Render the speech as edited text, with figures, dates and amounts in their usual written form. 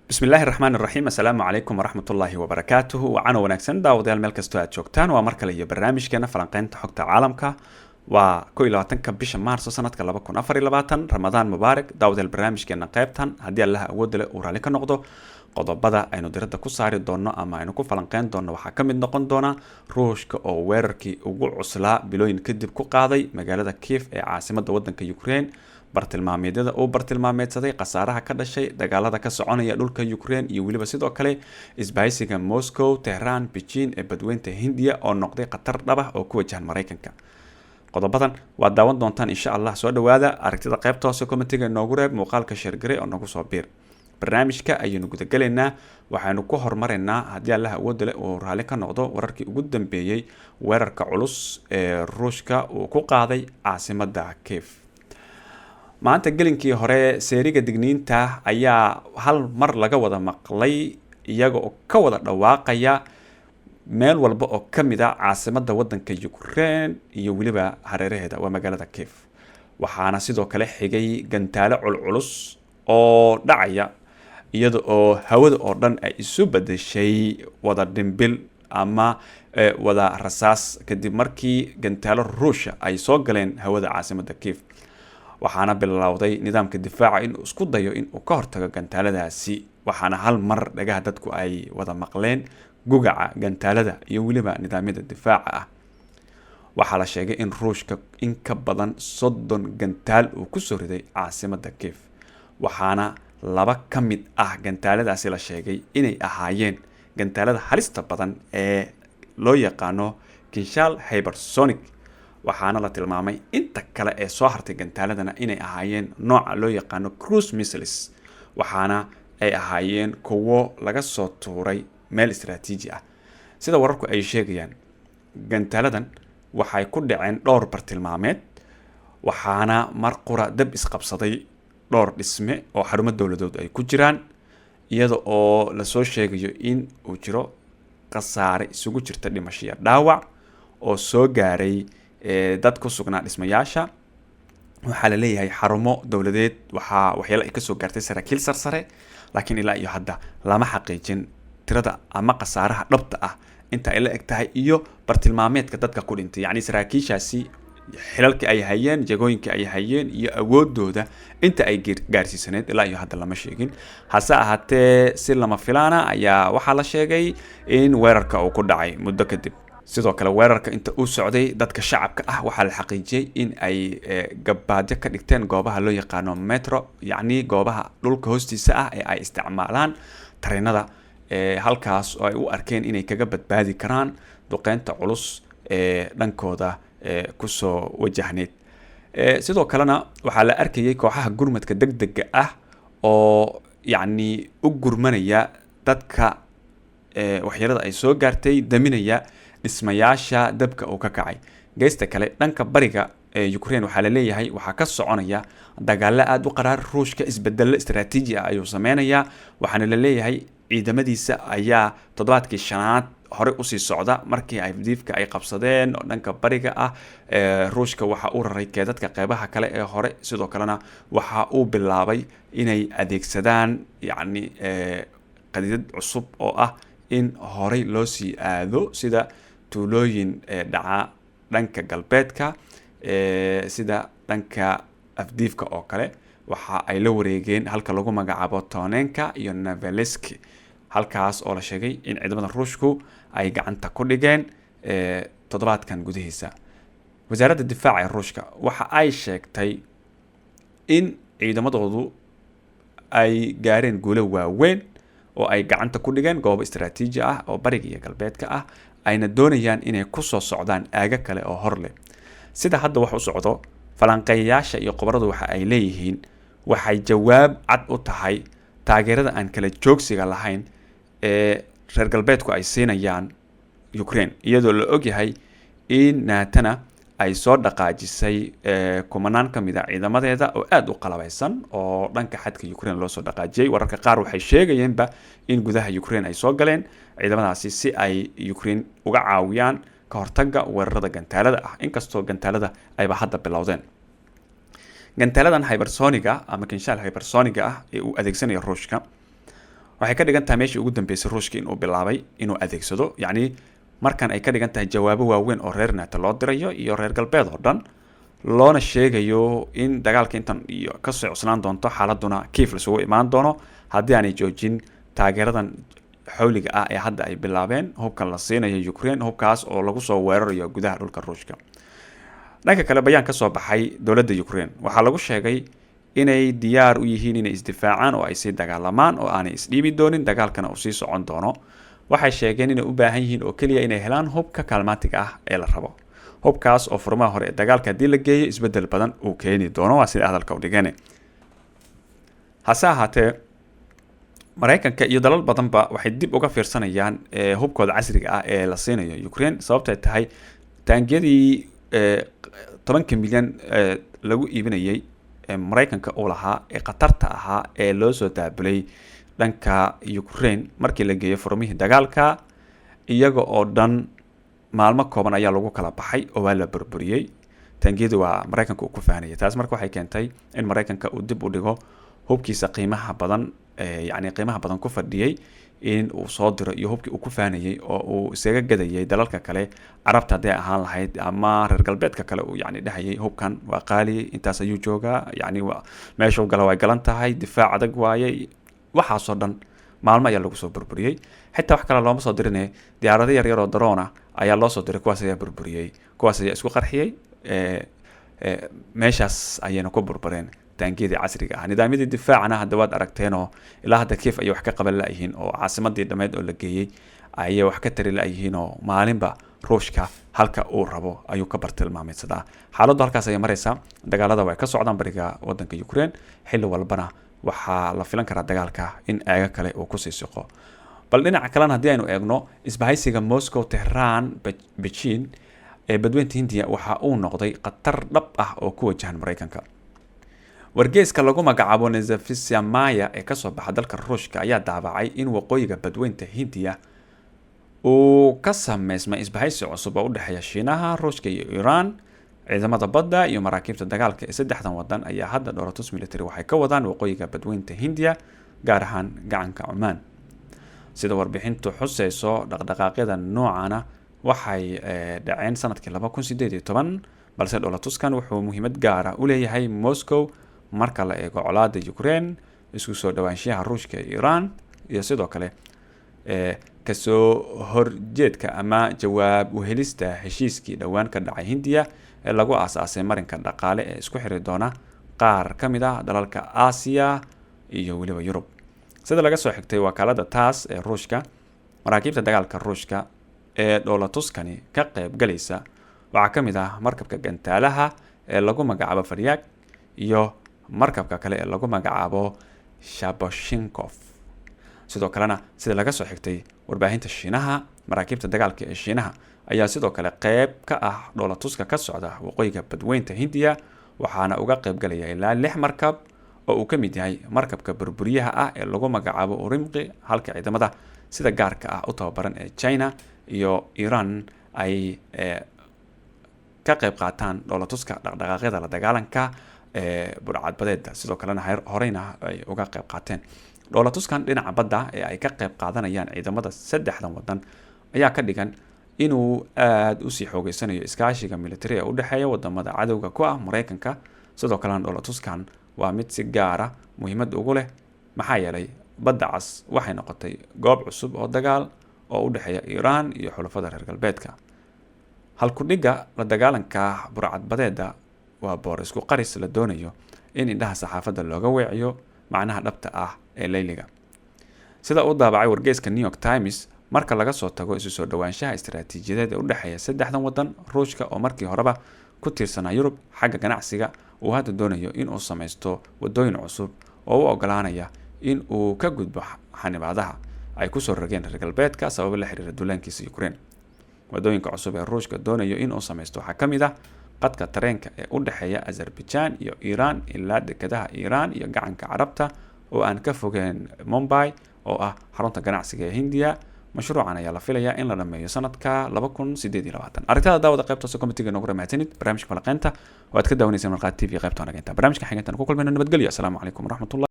Bismillahi raxmaan raxiim. Assalaamu calaykum waraxmatullaahi wabarakaatuhu. Wacano wanaagsan, daawadayaal, meel kastoo aad joogtaan. Waa mar kale iyo barnaamijkeena falanqeynta xogta caalamka. Waa 21-ka bisha Maarso, sanadka 2024. Ramadaan mubaarak, daawadayaal. Barnaamijkeena qaybtan, haddii Allaha awoodda leh uu raalli ka noqdo, qodobada aynu diradda ku saari doonno ama aynu ku falanqeyn doonno waxaa ka mid noqon doona Ruushka oo weerarkii ugu cuslaa bilooyin kadib ku qaaday magaalada Kiev ee caasimadda waddanka Ukraine, bartilmaameedyada uu bartilmaameedsaday, khasaaraha ka dhashay dagaalada ka soconaya dhulka Ukraine, iyo weliba sidoo kale isbahaysiga Moscow, Tehran, Beijing ee badweynta Hindiya oo noqday khatar dhab ah oo ku wajahan Maraykanka. Qodobadan waad daawan doontaan, insha Allah. Soo dhawaada. Aragtida qaybta hoose commentiga inoogu reeb, muuqaalka share garee oo nagu soo biir. Barnaamijka ayaynu gudagelaynaa. Waxaynu ku hormaraynaa, haddii Allaha awoodda leh uu raalli ka noqdo, wararkii ugu dambeeyey weerarka culus ee Ruushka uu ku qaaday caasimadda Kiev. Maanta gelinkii hore seeriga digniinta ayaa hal mar laga wada maqlay, iyaga oo ka wada dhawaaqaya meel walba oo ka mid a caasimadda waddanka Ukraine iyo weliba hareeraheeda, waa magaalada Kiev. Waxaana sidoo kale xigay gantaalo culculus oo dhacaya, iyada oo hawada oo dhan ay isu bedeshay wada dhimbil ama wada rasaas, kadib markii gantaalo Ruusha ay soo galeen hawada caasimadda Kiev. Waxaana bilowday nidaamka difaaca inuu isku dayo inuu ka hortago gantaaladaasi. Waxaana hal mar dhagaha dadku ay wada maqleen gugaca gantaalada iyo weliba nidaamyada difaaca ah. Waxaa la sheegay in Ruushka in ka badan 30 gantaal uu kusoo riday caasimadda Kiev, waxaana laba ka mid ah gantaaladaasi la sheegay inay ahaayeen gantaalada halista badan ee loo yaqaano Kinzhal hypersonic. Waxaana la tilmaamay inta kale ee soo hartay gantaaladana inay ahaayeen nooca loo yaqaano cruise missiles, waxaana ay ahaayeen kuwo laga soo tuuray meel istaraatiiji ah. Sida wararku ay sheegayaan, gantaaladan waxay ku dhaceen dhowr bartilmaameed, waxaana mar qura dab isqabsaday dhowr dhisme oo xarumo dowladood ay ku jiraan, iyada oo lasoo sheegayo in uu jiro khasaare isugu jirta dhimashiya dhaawac oo soo gaaray dad ku sugnaa dhismayaasha. Waxaa la leeyahay xarumo dowladeed waxaa waxyaalo ay kasoo gaartay saraakiil sarsare, laakiin ilaa iyo hadda lama xaqiijin tirada ama khasaaraha dhabta ah inta ay la eg tahay iyo bartilmaameedka dadka ku dhintay, yacni saraakiishaasi xilalka ay hayeen, jagooyinka ay hayeen iyo awoodooda inta ay gaarsiisaneyd ilaa iyo hadda lama sheegin. Hase ahaatee, si lama filaana ayaa waxaa la sheegay in weerarka uu ku dhacay muddo kadib. Sidoo kale, weerarka inta uu socday, dadka shacabka ah waxaa la xaqiijiyey in ay gabaadyo ka dhigteen goobaha loo yaqaano metro, yacni goobaha dhulka hoostiisa ah ee ay isticmaalaan tareenada, halkaas oo ay u arkeen inay kaga badbaadi karaan duqeynta culus ee dhankooda kusoo wajahneyd. Sidoo kalena waxaa la arkayay kooxaha gurmadka deg dega ah oo yacni u gurmanaya dadka waxyeelada ay soo gaartay, daminaya dhismayaasha dabka uu ka kacay. Geesta kale, dhanka bariga ee Ukraine waxaa la leeyahay waxaa ka soconaya dagaalo aada u qaraar. Ruushka isbedelo istaraatiiji ah ayuu sameynayaa, waxaana la leeyahay ciidamadiisa ayaa toddobaadkii shanaad horey usii socda markii ay Avdiivka ay qabsadeen oo dhanka bariga ah. Ruushka waxa uu raray keedadka qeybaha kale ee hore. Sidoo kalena waxa uu bilaabay inay adeegsadaan yacni qadiidad cusub oo ah in horey loo sii aado, sida tuulooyin dhaca dhanka galbeedka, sida dhanka Afdiifka oo kale. Waxa ay la wareegeen halka lagu magacaabo Tonenka iyo Neveleski, halkaas oo la sheegay in ciidamada Ruushku ay gacanta ku dhigeen toddobaadkan gudihiisa. Wasaaradda difaaca ee Ruushka waxa ay sheegtay in ciidamadoodu ay gaareen guulo waaweyn oo ay gacanta ku dhigeen goobo istaraatiiji ah oo bariga iyo galbeedka ah, ayna doonayaan inay kusoo socdaan aago kale oo hor leh. Sida hadda wax u socdo, falanqeeyayaasha iyo khubaradu waxa ay leeyihiin waxay jawaab cad u tahay taageerada aan kala joogsiga lahayn ee reer galbeedku ay siinayaan Ukraine, iyadoo la ogyahay in Naatana ay soo dhaqaajisay kumanaan ka mid a ciidamadeeda oo aada u qalabaysan oo dhanka xadka Ukraine loo soo dhaqaajiyey. Wararka qaar waxay sheegayeenba in gudaha Ukraine ay soo galeen ciidamadaasi si ay Ukraine uga caawiyaan ka hortagga weerarada gantaalada ah, inkastoo gantaalada ayba hadda bilowdeen. Gantaaladan hypersonic-ga ama Kinzhal hypersonic-ga ah ee uu adeegsanayo Ruushka. Waxay ka dhigan tahay meeshii ugu dambeysay Ruushka inuu bilaabay inuu adeegsado, yacni markan ay ka dhigan tahay jawaabo waaweyn oo reer NATO loo dirayo iyo reer galbeed oo dhan, loona sheegayo in dagaalka intan iyo kasoo cusnaan doonto, xaaladuna Kiev laisugu imaan doono haddii aanay joojin taageeradan xawliga ah ee hadda ay bilaabeen, hubkan la siinayo Ukraine, hubkaas oo lagu soo weerarayo gudaha dhulka Ruushka. Dhanka kale, bayaan ka soo baxay dowladda Ukraine waxaa lagu sheegay inay diyaar u yihiin inay isdifaacaan oo ay sii dagaalamaan oo aanay isdhiibi doonin, dagaalkana uu sii socon doono. Waxay sheegeen inay u baahan yihiin oo keliya inay helaan hubka kaalmaatiga ah ee la rabo, hubkaas oo furmaha hore ee dagaalka haddii la geeyo isbedel badan uu keeni doono, waa sida hadalka u dhigeen. Hase ahaatee, Maraykanka iyo dalal badanba waxay dib uga fiirsanayaan hubkooda casriga ah ee la siinayo Ukraine, sababtay tahay taangiyadii 10-ka milyan lagu iibinayay Maraykanka uu lahaa ee khatarta ahaa ee loo soo daabulay dhanka Ukraine, markii la geeyo furmihii dagaalka, iyaga oo dhan maalmo kooban ayaa lagu kala baxay oo waa la burburiyey. Taangiyadu waa Maraykanka uu ku fahanayay. Taas marka waxay keentay in Maraykanka uu dib u dhigo hubkiisa qiimaha badan, yacni qiimaha badan ku fadhiyey in uu soo diro, iyo hubkii uu ku faanayay oo uu isaga gadayay dalalka kale, Carabta hadday ahaan lahayd ama reer galbeedka kale, uu yani dhahayay hubkan waa qaali, intaas ayuu joogaa, yacni meesha u gala way galan tahay, difaac adag waaye. Waxaasoo dhan maalmo ayaa lagu soo burburiyey. Xitaa wax kale looma soo dirine, diyaarado yaryar oo drone ah ayaa loo soo diray, kuwaas ayaa burburiyey, kuwaas ayaa isku qarxiyey, meeshaas ayayna ku burbureen taangiyadii casriga ah. Nidaamyadii difaacana hadda waad aragteenoo ilaa hadda Kiev ayay wax ka qaban la-yihiin, oo caasimadii dhammeyd oo la geeyey ayay wax ka tari la-yihiin, oo maalinba Ruushka halka uu rabo ayuu ka bartilmaameedsadaa. Xaaladdu halkaas ayay maraysaa. Dagaalada way ka socdaan bariga wadanka Ukraine, xilli walbana waxaa la filan karaa dagaalka in aaga kale uu kusii siqo. Bal dhinaca kalena haddii aynu eegno, isbahaysiga Moscow, Tehran, Beijing ee Badweynta Hindiya waxa uu noqday khatar dhab ah oo ku wajahan Maraykanka. Wargeyska lagu magacaabo Nezavisimaya ee kasoo baxa dalka Ruushka ayaa daabacay in waqooyiga Badweynta Hindiya uu ka sameysmay isbahaysi cusub oo u dhexeeya Shiinaha, Ruushka iyo Iiraan. Ciidamada badda iyo maraakiibta dagaalka ee saddexdan wadan ayaa hadda dhoolatus military waxay ka wadaan waqooyiga Badweynta Hindiya, gaar ahaan gacanka Cumaan. Sida warbixintu xuseyso, dhaqdhaqaaqyada noocana waxay dhaceen sanadkii 2018, balse dholatuskan wuxuu muhiimad gaara u leeyahay Moscow marka la eego colaada Ukraine, isku soo dhawaanshiyaha Ruushka iyo Iiraan, iyo sidoo kale kasoo horjeedka ama jawaab uhelista heshiiskii dhowaan ka dhacay Hindiya ee lagu aasaasay marinka dhaqaale ee isku xiri doona qaar ka mid ah dalalka Aasiya iyo weliba Yurub. Sida laga soo xigtay wakaalada TASS ee Ruushka, maraakiibta dagaalka Ruushka ee dhoolatuskani ka qayb galaysa waxaa ka mid ah markabka gantaalaha ee lagu magacaabo Faryaag iyo markabka kale ee lagu magacaabo Shaboshinkov. Sidoo kalena, sida laga soo xigtay warbaahinta Shiinaha, maraakiibta dagaalka ee Shiinaha ayaa sidoo kale qeyb ka ah dhoolatuska ka socda waqooyiga Badweynta Hindiya, waxaana uga qayb galaya ilaa lix markab oo uu ka mid yahay markabka burburiyaha ah ee lagu magacaabo Urimqi, halka ciidamada sida gaarka ah u tababaran ee China iyo Iran ay ka qayb qaataan dhoolatuska dhaqdhaqaaqyada la dagaalanka ee burcadbadeeda. Sidoo kalena horeyna ay uga qayb qaateen dhoolatuskan dhinaca badda ee ay ka qayb qaadanayaan ciidamada saddexdan wadan ayaa ka dhigan inuu aada usii xoogeysanayo iskaashiga military ee udhexeeya wadamada cadowga ku ah Mareykanka. Sidoo kalena dhoolatuskan waa mid si gaara muhiimad ugu leh, maxaa yeelay Badda Cas waxay noqotay goob cusub oo dagaal oo u dhexeeya Iiraan iyo xulafada reer galbeedka. Halkudhigga la dagaalanka burcadbadeeda waa boor isku qaris la doonayo in indhaha saxaafadda looga weeciyo macnaha dhabta ah ee layliga. Sida uu daabacay wargeyska New York Times, marka laga soo tago isu soo dhowaanshaha istaraatiijiyadeed ee u dhexeeya saddexdan wadan, Ruushka oo markii horeba ku tiirsanaa Yurub xagga ganacsiga uu hadda doonayo in uu samaysto wadooyin cusub oo u ogolaanaya in uu ka gudbo xanibaadaha ay kusoo rogeen reer galbeedka sababo la xiriira duulaankiisa Ukraine. Wadooyinka cusub ee Ruushka doonayo in uu samaysto waxaa ka mid ah qadka tareenka ee u dhexeeya Azerbaijan iyo Iiraan ilaa dekedaha Iiraan iyo gacanka Carabta oo aan ka fogeen Mumbai oo ah xarunta ganacsiga ee Hindiya. Mashruucan ayaa la filayaa in la dhameeyo sanadka 2028. Aragtada daawada qaybta hoose comment-iga noogu mahadsanid. Barnaamijka falaqeynta oo aad ka daawanayseen Markhaati TV qaybta wanageynta. Barnaamijka xigantan ku kulmayno, nabadgelyo. Asalaamu calaykum waraxmatullah.